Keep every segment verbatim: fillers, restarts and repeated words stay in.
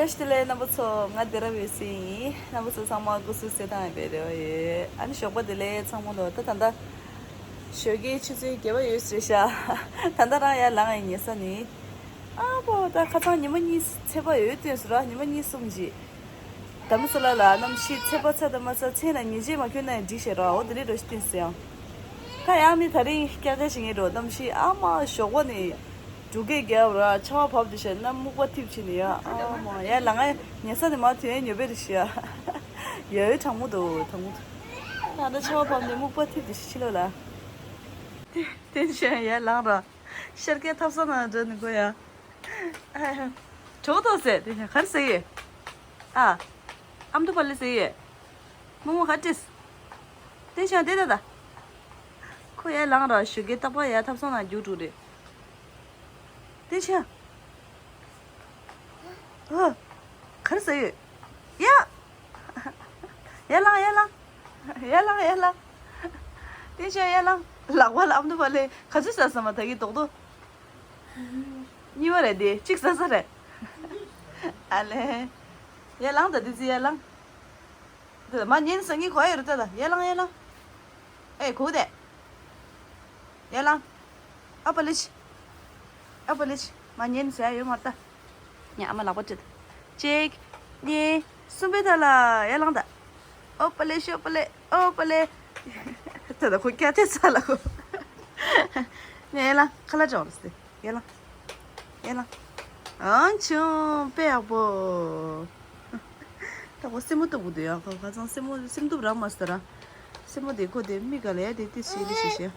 བཀྲ་ཤིས་བདེ་ལེགས་རྣམ་པ་ཚོ། ང་སྡེ་ར་བའི་སི་ཡིན། རྣམ་པ་ཚོ་ཚང་མ་སྐུ་གཟུགས་གསལ་ཐང་ཡིན་པའི་རེ་བ་ཡོད། ཨ་ནི་ཞོགས་པ་བདེ་ལེགས་ཚང་མ་ལོ། ད་ད་ལྟ་ཞོགས་ཀའི་ཆུ་ཚོད་བརྒྱད་པ་ཡོད་ཟེར་ཤག་ད་ལྟ་རང་ཡར་ལངས་ཡིན་ཉལ་ས་ནི། ཨ་པོ་ད་ཁ་སང་ཉི་མ་གཉིས་ཚད་པ་ཡོད་སྟོན་སོང་ར། ཉི་མ་གཉིས་གསུམ་ཅིག་དྷ་རམ་ས་ལ་ལ་གནམ་གཤིས་ཚད་པ་ཚ་དང་མ་ཚ་མཚན་ལ་ཉལ་ཆས་མ་གྱོན་ན་འགྲིག་ཤག་ར། འོ་དེ་འདྲའི་འགྲོ་ཤི་སྟོན་སོང་ཡང་། ད་ཡང་ནི་ད་རིང་སྐྱག་རྫས་བྱེད་མཁན་འགྲོ། གནམ་གཤིས་ཨ་མ་ཞོགས་པ་ནི་འབྲུག་སྐད་རྒྱབ་ར། ཆར་པ་བབས་དེ་བྱས་ན་སྨུག་པ་འཐིབས་བྱས་ནས་ཡ། ཨ་མ་ཡར་ལངས་ཡ་ཉལ་ས་ནས་མར་ཐོན་ཡ་ཉོབ་པ་རེད་ཤག་ཡ་ཡོད་གྲང་མོ་འདུག་གྲང་མོ་འདུག་ད་ལྟ་ཆར་པ་བབས་ནས་སྨུག་པ་འཐིབས་དེ་ཕྱི་ལོགས་ལ། དེ་དེ་བྱས་ཡར་ལངས་ར། ཤར་ཀའི་ཐབ་ཚང་ནང་འགྲོ་ནི་གོ་ཡ། ཨ་ཡ། གྲོགས་ཐོག་ཟེར་དེ་ག་རེ་ཟེར་ཡོད། ཨ། ཨ་མདོ་པ་ལེ་ཟེར་ཡོད། རྨོ་མོ་ག་རེ་བྲིས། བསྟན་ཆོས་དེ་ད་ད། ཁོ་ཡར་ལངས་ར། ཞོགས་ཀའི་རྟག་པར་ཡར་ཐབ་ཚང་ནང་རྒྱུགས་འགྲོ་རེད། བསྟན་ཆོས། ཨ། ག་རེ་ཟེར་ཡོད། ཡ། ཡར་ལངས་ཡར་ལངས། ཡར་ལངས་ཡར་ལངས། བསྟན་ཆོས་ཡར་ལངས། ལག་པ་ལ་ཨ་མདོ་པ་ལེ་ག་ཚོད་ཟ་ས་མ་ད་གི་རྡོག་རྡོག་གཉིས་པ་རེད་དེ། གཅིག་ཟ་ས་རེད། ཨ་ལེ། ཡར་ལངས་ད་དུས་ཚོད་ཡར་ལངས། དེ་མ་ཉན་སང་ཉིན་གོ་ཡ་རུ་ལྟ་ད། ཡར་ལངས་ཡར་ལངས། ཨེ་གོ་དེ། ཡར་ལངས། ཨ་པ་ལེ་ཆི། ཨ་པ་ལེ་ཆི། མ་ཉན་ཟ་ཡ་ཡོད་མ་ལྟ། ཉ་ཨ་མ་ལག་པ་བྲིས་ད། གཅིག་གཉིས། གསུམ་པའི་ཐ་ལ་ཡར་ལངས་ད། ཨོ་པ་ལེ་ཤོ་པ་ལེ། ཨོ་པ་ལེ། ད་ད་ཁོ་སྐྱ་ཐེ་ཚ་ལ་ཁོ། ནས་ཡར་ལངས། ཁ་ལག་འཇོག་རོགས་ཟེར། ཡར་ལངས། ཡར་ལངས། ཨང་ཆུང་དཔེ་ཡག་པོ། ད་ཁོ་སེན་མོ་གཏུབ་དགོས་འདུག་ཡ། ཁོ་ཁ་སང་སེན་མོ་སེན་མོ་གཏུབ་རག་མ་སོང་ར། སེན་མོ་དེ་ཁོ་དེ་མིག་ག་ལ་ཡ་དེ་ཏི་སི་ལི་ཤི་ཤི།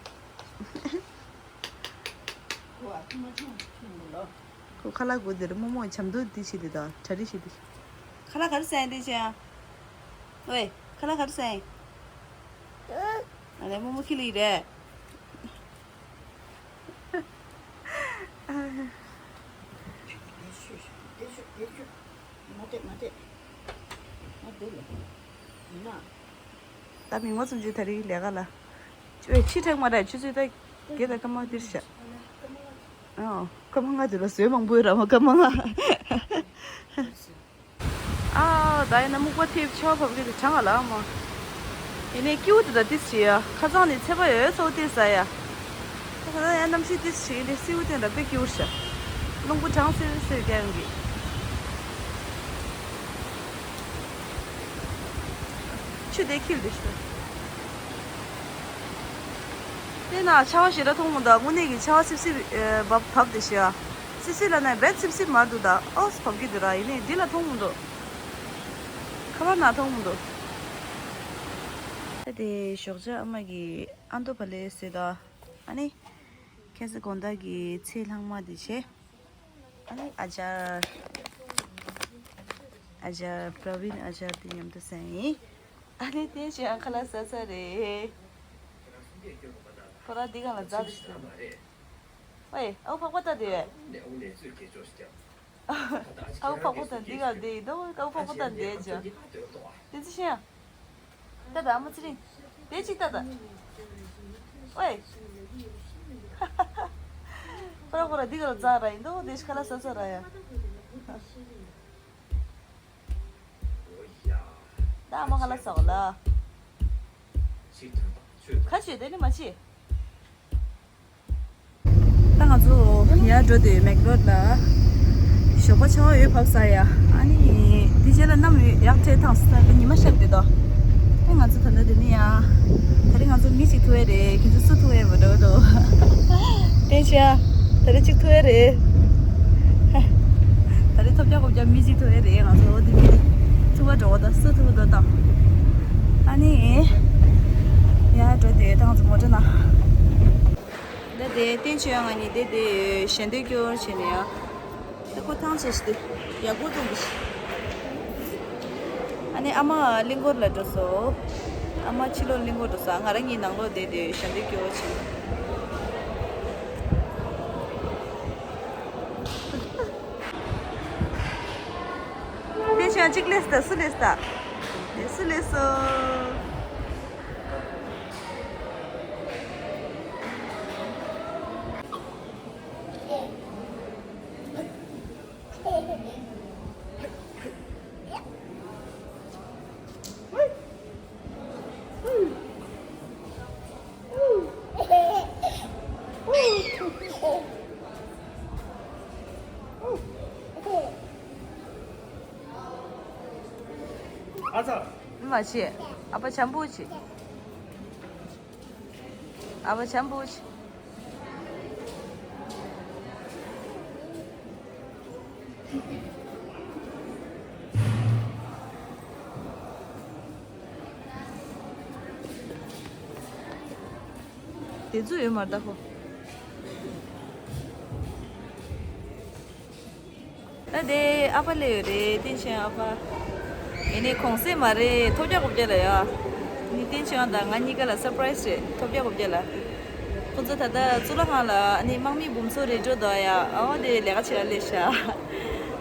ཁོ་ཁ་ལག་དགོས་དེར་རྨོ་མོ་བྱམས་མདོག་འདི་བྱེད་དེ་དང་གྲ་སྒྲིག་བྱེད་དེ། ཁ་ལག་ག་རེ་ཟ་ཡིན་དེ་བྱས་ཨ། ཝེ། ཁ་ལག་ག་རེ་ཟ་ཡིན། ཨ་ལེ་རྨོ་མོ་ཁྱི་ལི་རེད། ད་མི་མང་ཚོ་འཇུ་ད་རིང་ལས་ཀ་ལ། ཆུ་ཕྱི་དྲག་མ་རེད། ཆུ་ཚོད་ད་བརྒྱད་དང་སྐར་མ་འདིར་བཞག་ཨོ་སྐར་མ་ལྔ་འདིར་ལ་ཟོས་མང་པོ་ཡོད་ར་མ་སྐར་མ་ལྔ། ཨ་ད་ཡིན་ན་སྨུག་པ་ཐེབས་ཆར་པ་བབས་ཀྱི་དེ་གྲང་ང་ལ་མ། ཡིན་ནའི་སྐྱིད་པོ་དེ་ད་ཏིས་བྱེད་ཡ། ཁ་སང་ནས་ཚད་པ་ཡོད་ཚོ་ཏིས་ཟ་ཡ། ད་ད་ཡ་གནམ་གཤིས་ཏིས་བྱེད་ཡིན་དེ་སིའུ་སྟེང་ད་དཔེ་སྐྱིད་པོ་ཤ། རླུང་བུ་གྲང་སིར་སིར་རྒྱག་ཡོང་གི། ཆུ་དེ་ཁྱིལ་དེ་ཤ། དེ་ན་ཆར་པ་ཞེ་དྲག་མཐོང་མི་འདུག་དངོས་གནས་ཀྱི་ཆར་པ་སིབ་སིབ་བབས་བབས་དེ་ཤ། སིབ་སིབ་ལ་ན་རྦད་སིབ་སིབ་མ་འདུག་ད་ཨོ་སི་བབས་ཀྱི་འདུག་ར། ཡིན་ནའི་འདི་ལ་མཐོང་མི་འདུག་ཁ་པར་ནང་མཐོང་མི་འདུག་ད་དེ་ཞོགས་ཇ་ཨ་མ་གི་ཨ་མདོ་བ་ལེ་ཟེར་ད། ཨ་ནི། ཁ་སང་དགོང་དག་གི་ཚལ་ལྷག་མ་དེ་བྱས། ཨ་ནི་ཨ་ཅར། ཨ་ཅར་པྲ་བིན་ཨ་ཅར་དེ་མཉམ་དུ་ཟས་ཡིན། ཨ་ནི་དེ་བྱས་ཡང་ཁ་ལག་ཟ་ས་རེད། ཁོ་རང་འདི་ག་ལ་འཛག་འདུག་ཟེར། ཝེ། ཨའུ་ཕག་པ་ལྟ་དེ། ཨའུ་ཕག་པ་ལྟ་འདི་ག་འདི་ཡིན་དོ། ཨའུ་ཕག་པ་ལྟ་འདི་ཅོ། དེ་ཅི་ཤེས་ཡ། ལྟ་ད་ཨ་མ་ཚེ་རིང་། དེ་ཅིག་ལྟ་ད། ཝེ། ཁོ་ར་ཁོ་ར་འདི་ག་ལ་འཛག་ར་ཡིན་དོ། དེ་ཤི་ཁ་ལག་ཟ་ས་ར་ཡ། ད་ཨ་མ་ཁ་ལག་ཟ་གོ་ལ། ཁ་ཤས་དེ་ནི་མ་ཕྱི། ད་ང་ཚོ་ཡར་འགྲོ་དུས་མེག་རོཌ་ལ་ཞོགས་པ་ཆར་པ་ཡོད་བབས་ས་ཡ། ཨ་ནི་དེ་རྗེས་ལ་གནམ་ཡག་འཕྲད་ཐང་སི་ད་ཉི་མ་ཤར་དེ་དོ། ད་ང་ཚོ་ད་ལྟ་དེ་ནི་ཡ། ད་རེས་ང་ཚོ་མི་གཅིག་ཐུག་ཡ་རེད། ཁྱེད་ཚོ་སུ་ཐུག་ཡ་མ་འགྲོ་འགྲོ། བསྟན་ཆ། ད་རེས་གཅིག་ཐུག་ཡ་རེད། ད་རེས་ཐོབ་རྒྱག་གོ་རྒྱག་མི་གཅིག་ཐུག་ཡ་རེད། ང་ཚོ་འོ་དེ་མི་ཐུག་པ་འགྲོ་བ་ད་སུ་ཐུག་འགྲོ་དང་། ཨ་ནི། ཡར་འགྲོ་དེ་ད་ང་ཚོ་མོ་ཊ་ན། ད་དེ་བསྟན་ཆོས་ང་གཉིས་དེ་དེ་ཞལ་འདོན་སྐྱོར་བྱས་ནས་ཡ། ད་ཁོ་ཐང་ཆད་ཤི་དེ་ཡག་པོ་གཏོང་གི་ཤི། ཨ་ནི་ཨ་མ་གླིང་སྐོར་ལ་འགྲོ་སོང་། ཨ་མ་ཕྱི་ལོགས་གླིང་སྐོར་འགྲོ་སོང་། ང་རང་གཉིས་ནང་ལོགས་དེ་དེ་ཞལ་འདོན་སྐྱོར་བྱས། བསྟན་ཆོས་གཅིག་སླེབས་ད་སུ་སླེབས་ད། དེ་སུ་སླེབས་སོང་། ཨ་ཅེ། ཨ་ཕ་འཇམ་པོ་ཅིག་ཨ་ཕ་འཇམ་པོ་ཅིག་དེ་ཚོ་ཡོད་མ་རེད་ད་ཁོ། ད་དེ་ཨ་ཕ་སླེབས་ཡོད་རེད། བསྟན་ཆོས་ཨ་ཕ། ཡིན་ནའི་གུང་སེང་མ་རེད། ཐོབ་རྒྱག་གོ་རྒྱག་ལ་ཡ། ནི་བསྟན་ཆོས་དང་ང་གཉིས་ཀ་ལ་སར་པ་རའི་སི་རེད། ཐོབ་རྒྱག་གོ་རྒྱག་ལ། ཁོ་ཚོ་ད་ལྟ་གཙུག་ལག་ཁང་ལ་ནི་དམག་མི་འབུམ་ཚོགས་རེ་འགྲོ་འདུག་ཡ། ཨ་འོ་དེ་ལས་ཀ་བྱེད་ཡ་སླེབས་ཤག་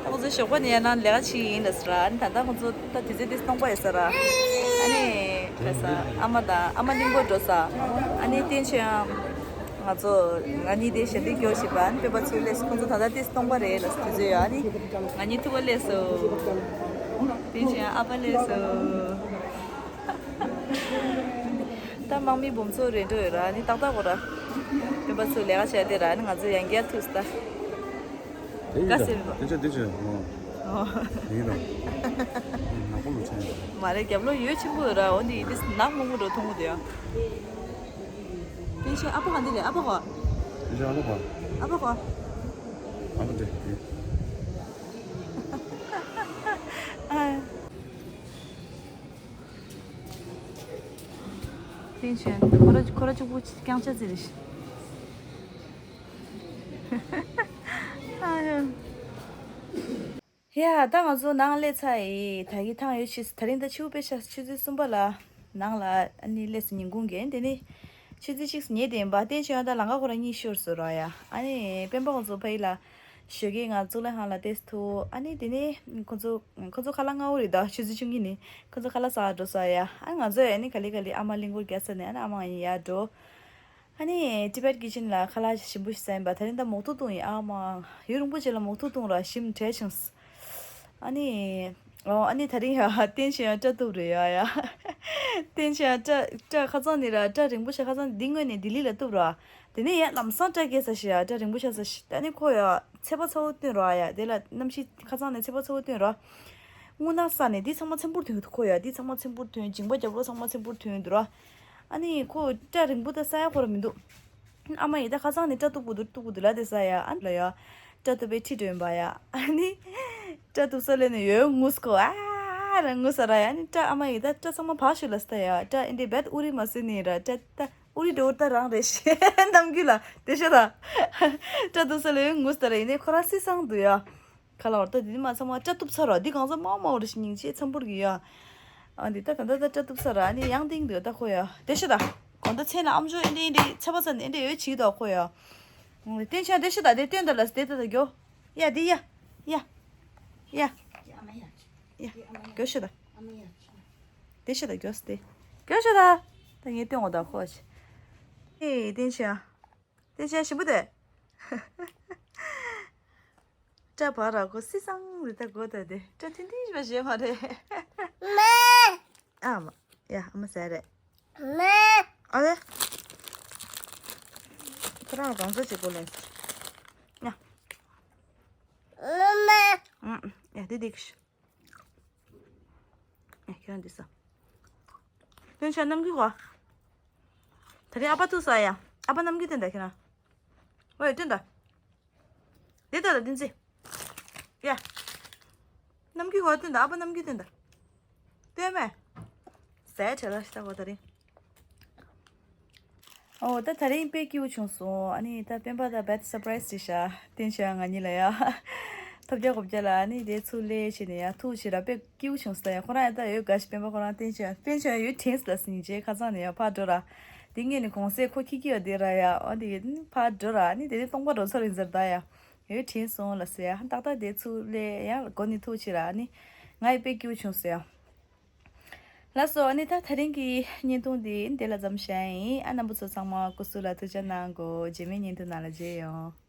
ད་ཁོ་ཚོ་ཞོགས་པ་ནས་ཡར་ནང་ལས་ཀ་བྱེད་ཀྱི་ཡིན་ལབ་ཟེར། ཨ་ནི་ད་ལྟ་ཁོ་ཚོ་ད་དུས་ཚོད་དེ་སྟོང་པ་ཡོད་ས་ར། ཨ་ནི་ག་ས་ཨ་མ་དང་ཨ་མ་གླིང་སྐོར་འགྲོ་ས། ཨ་ནི་བསྟན་ཆོས་ཡང་། ང་ཚོ་ང་གཉིས་དེ་ཞལ་འདེབས་སྐྱོར་བཞིན་པ། ཨ་ནི་སྤེན་པ་ཚུར་སླེབས་སོང་། ཁོང་ཚོ་ད་ལྟ་དེ་སྟོང་པ་རེད་ལ་དུས་ཚོད་ཡོད། ཨ་ནི་ང་གཉིས་ཐུག་པ་སླེབས་སོང་། དེ་བཞིན་ཨ་ཕ་སླེབས་སོང་། ད་དམག་མི་འབུམ་ཚོགས་རེ་འགྲོ་ཡོད་ར། ཨ་ནི་ཏག་ཏག་གོ་ར། སྤེན་པ་ཚུར་ལས་ཀ་བྱས་ཏེ་ར། ཨ་ནི་ང་ཚོ་ཡང་བསྐྱར་ཐུག་སོང་ད། དེ་ཡིན་ད་ཀ་སེ་རེད་ད། དེ་ཆ་དེ་ཆ་ཨོ། ཨོ། དེ་ཡིན་ད། ནག་པོ་ལོ་ཆེན་ཡིན་ད། མ་རེད། རྒྱབ་ལོགས་ཡོད་ཆེན་པོ་ཡོད་ར། འོ་འདི་ཡིན་དེ་ནག་མོག་མོག་འགྲོ་མཐོང་གི་འདུག་ཡ། དེ་ཆ་ཨ་ཕ་ག་འདི་རེད། ཨ་ཕ་ག་དེ་ཆ་ཨ་ཕ་ག་ཨ་ཕ་ག་ཨ་ཕ་འདྲེ་དེ། ཨ། དེ་ཆ་ཁོ་ར་ཁོ་ར་གཅིག་པུ་རྐྱང་ཆ་ཟེར་རེད། ཨ་ཡ། ཡ། ད་ང་ཚོ་ནང་སླེབས་ཚར་ཡིན། ད་གི་ཐང་ཡོད་ཕྱིས། ད་རིང་ད་ཕྱི་པོ་དཔེ་ཤག་ཆུ་ཚོད་གསུམ་པ་ལ་ནང་ལ་ཨ་ནི་སླེབས་སོང་། ཉིན་གུང་གི་དེ་ནི་ཆུ་ཚོད་གཅིག་ཉལ་བསྡད་ཡིན་པ། བསྟན་ཆོས་ཡང་ད་ལམ་ཁ་ཁོ་རང་གཉིད་ཤོར་སོང་ར་ཡ། ཨ་ནི་སྤེན་པ་ཁོང་ཚོ་ཕ་ཡུལ་ལ་ཞོགས་ཀས་ང་གཙུག་ལག་ཁང་ལ་ཏོག་ཙམ་ཐུག་ཨ་ནི་དེ་ནི་ཁོང་ཚོ་ཁོང་ཚོ་ཁ་ལག་སྔ་པོ་རེད། ད་ཆུ་ཚོད་བཅུ་གཉིས་ནི་ཁོང་ཚོ་ཁ་ལག་ཟ་འགྲོ་ས་ཡ། ཨ་ང་ཚོ་ཡ་ནི་ག་ལེ་ག་ལེ་ཨ་མ་གླིང་སྐོར་རྒྱག་ས་ནས་ཨ་ནི་ཨ་མ་ཡིན་ཡ་འགྲོ། ཨ་ནི་Tibet Kitchen ལ་ཁ་ལག་ཞིམ་པོ་ཞིག་ཟ་ཡིན་པ། ད་རིང་ད་མོག་ཐུག་བཏུང་ཡིན། ཨ་མ་ཡུན་རིང་པོ་ཅིག་ལ་མོག་ཐུག་བཏུང་ར་ཞིམ་དྲགས་བྱུང་། ཨ་ནི་ཨོ་ཨ་ནི་ད་རིང་ཡ་བསྟན་ཆོས་ཡང་སྐྲ་གཏུབ་རེད་ཡ་ཡ། བསྟན་ཆོས་ཡང་སྐྲ་སྐྲ་ཁ་སང་ནས་ར་སྐྲ་རིང་པོ་ཞིག་ཁ་སང་འདི་སྔོན་ནས་ལྡི་ལི་ལ་གཏུབ་ར། དེ་ནས་ཡ་ལམ་སང་སྐྲ་སྐྱེས་ས་ཞིག་ཡ། སྐྲ་རིང་པོ་ཆགས་ས་ཞིག་ཨ་ནི་ཁོ་ཡ་ཚེས་པ་ཚ་བོ་བཏོན་ར་ཡ། དེ་ལ་གནམ་གཤིས་ཁ་སང་ནས་ཚེས་པ་ཚ་བོ་བཏོན་ར། རྔུལ་ནག་ས་ནས་འདི་ཚང་མ་ཚེམ་བུར་ཐོན་འདུག་ཁོ་ཡ་འདི་ཚང་མ་ཚེམ་བུར་ཐོན། མཇིང་པ་རྒྱབ་ལོགས་ཚང་མ་ཚེམ་བུར་ཐོན་འདུག་ར། ཨ་ནི་ཁོ་སྐྲ་རིང་པོ་ད་ས་ཡ་ཁོ་ར་མི་འདུག་ཨ་མ་ཡིས་ད་ཁ་སང་ནས་སྐྲ་གཏུབ་དགོས་འདུག་གཏུབ་དགོས་འདུག་ལབ་དེ་ས་ཡ། ཨ་ནི་ལ་ཡ་སྐྲ་གཏུབ་པའི་ཁྲིད་འགྲོ་ཡིན་པ་ཡ། ཨ་ནི་སྐྲ་གཏུབ་ས་ལས་ནས་ཡོད་རྔུལ་ཁོ་ཨ་ར་རྔུལ་ས་ར་ཡ། ཨ་ནི་སྐྲ་ཨ་མ་ཡིས་ད་སྐྲ་ཚང་མ་བག་ཤོག་ལབ་ས་ཡ། སྐྲ་ཨེ་འདྲའི་རྦད་ཨུ་རི་མ་ཟེར་ནི་ར། སྐྲ་ད་ཨུ་རི་འགྲོ་ད་རང་རེད་ཤེས་ནམ་རྒྱུན་ལ་དེ་ཤ་ད། སྐྲ་གཏུབ་ས་ལས་ཡོད་རྔུལ་ས་ར། ཡིན་ནའི་ཁོ་རང་སི་སང་འདུག་ཡ། ཁ་ལག་བར་ད་འདི་ནི་མ་ཚང་མ་སྐྲ་གཏུབ་ཚར་ར། འདི་གང་ཚང་མ་མ་འོ་རེ་ཞིག་སྙིང་རྗེ་ཚམ་བུར་གི་ཡ། ཨ་འདི་ད་ད་ད་ད་སྐྲ་གཏུབ་ཚར་ར། ཨ་ནི་ཡང་ཏིང་འདུག་ད་ཁོ་ཡ། དེ་ཤ་ད། གོང་ད་མཚན་ལ་ཨམ་ཅོག་ཨེ་འདྲེ་ཨེ་འདྲེ་ཚ་བ་ཚ་ནས་ཨེ་འདྲེ་ཡོད་ཆིག་ད་ཁོ་ཡ། ཨ་བསྟན་ཆོས་དེ་ཤ་ད་དེ་སྟོན་ད་ལ་དེ་ད་ད་གྱོ། ཡ་འདི་ཡ། ཡ། ཡ། ཡ། གྱོ་ཤ་ད། དེ་ཤ་ད་གྱོ་སྟེ། གྱོ་ཤ་ད། ད་ངས་སྟོན་འོ་ད་ཁོ་ཤ། ཨེ་བསྟན་ཆོས། དེ་བྱས་ཞིམ་པོ་དེ། སྐྲ་བག་ར་གོ་སི་སང་རི་ད་གོ་ད་དེ་སྐྲ་ཐིན་ཐིན་ཞིག་བྱས་མ་རེད། ཨ་མ། ཡ་ཨ་མ་ཟས་རེད། ཨ་ལེ། ཁོ་རང་གང་ཟག་ཅིག་གོ་ལེན། ཡ། ཡ་དེ་འགྲིག་ཨེ་ཁྱོད་འདི་ས། སྟོན་ཆ་རྣམ་འགྱུར་གོ། ད་རིང་ཨ་ཕ་ཐུག་ས་ཡ། ཨ་ཕ་རྣམ་འགྱུར་སྟོན་ད་ཁྱེད་རང་། ཝེ་སྟོན་ད། འདི་ལྟ་ལ་བསྟན་ཚེ། ཡ། རྣམ་འགྱུར་གོ་སྟོན་ད། ཨ་ཕ་རྣམ་འགྱུར་སྟོན་ད། སྟོན་མེ། ཟས་བྲལ་ལ་ཤི་ད་གོ་ད་རིང་། ཨོ་ད་ད་རིང་དཔེ་སྐྱིད་པོ་བྱུང་སོང་། ཨ་ནི་ད་སྤེན་པ་ད་བེད་སར་པ་རའི་སི་ཅིག་ཤག་བསྟན་ཆོས་ང་གཉིས་ལ་ཡ། ཐོབ་རྒྱ་གོ་རྒྱ་ལ་ཨ་ནི་དེ་ཚུར་སླེབས་བྱས་ནས་ཡ་ཐུག་བྱས་ར་དཔེ་སྐྱིད་པོ་བྱུང་སོང་ད་ཡ། ཁོ་རང་ཡ་ད་ཡོད་དགའ་ཞིག་སྤེན་པ་ཁོ་རང་བསྟན་ཆོས་བསྟན་ཆོས་ཡོད་དྲན་སོང་ད་སྙིང་རྗེ། ཁ་སང་ནས་ཡ་ཕར་འགྲོ་ར། དེ་སྔོན་ནས་གུང་སེང་ཁོ་ཁྱི་ཁྱི་ཡ་དེ་ར་ཡ། ཨོ་དེ་ཕར་འགྲོ་ར་ཨ་ནི་དེ་ནས་སྟོང་པ་འགྲོ་ཚར་ཡིན་ཟེར་ད་ཡ། ཡོད་དྲན་སོང་ལ་ཟེར་ཡ། ཏག་ཏག་དེ་ཚུར་སླེབས་ཡ་སྒོ་ནས་ཐུག་བྱས་ར་ཨ་ནི་ང་ཡི་དཔེ་སྐྱིད་པོ་བྱུང་སོང་ཡ། ལགས་སོ། ཨ་ནི་ད་ད་རིང་གི་བརྙན་ཐུང་འདི་འདི་ལ་མཚམས་བཞག་ཡིན། ཨ་རྣམ་པ་ཚོ་ཚང་མ་སྐུ་གཟུགས་ལ་ཐུགས་ཅག་གནང་དགོས། རྗེས་མའི་བརྙན་ཐུང་ནང་ལ་མཇལ་ཡོང་།